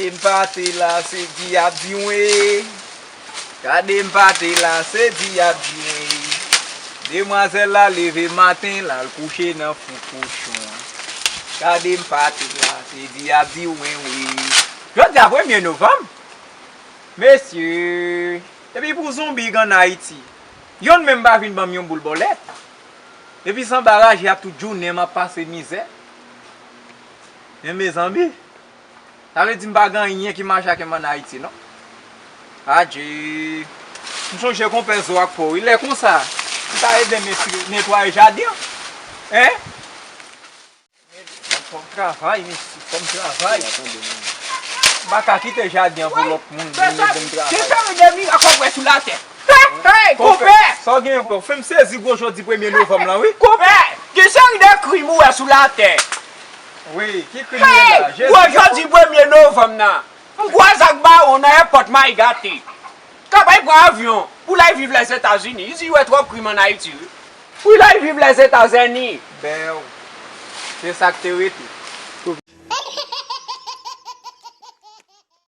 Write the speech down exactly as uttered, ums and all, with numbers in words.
M pa te la, se di y ap di mwen. Gade m pa te la, se di y ap di mwen. Demwazèl la leve maten, l al kouche nan fou kochon. Gade m pa te la, se di y ap di mwen wi. Jodi a premye novanm. Mesye, epi pou zonbi k ann Ayiti, yonn menm pa vin ban m yon boul bòlèt. Epi sanba raje ap tout jounen m ap pase mizè. Men mezanmi, sa vle di m pa gen anyen ki mache ak m ann Ayiti non. Adje. M sonje konpè Zo ak Pò wi, lè konsa, li ta ede m netwaye jaden an. Hein? Fò m travay, mesye, fò m travay. M pa ka kite jaden an pou lòt moun vin ede m travay. Ki seri de mirak w ap wè sou latè? Hey, hey, konpè! Sa w gen ankò? Fè m sezi gwo jodi premye novanm lan, wi. Konpè! Ki seri de krim ou wè sou latè? Wi, ki krim yo la? Hey, gwo jodi premye novanm nan. M kwaze ak Bawon nan èpòt Mayi Gate. K ap al pran avyon pou l al viv Lèzetazini. Li di li wè twòp krim ann Ayiti, wi. Pou l al viv Lèzetazini. Bèw. Se sa k te rete.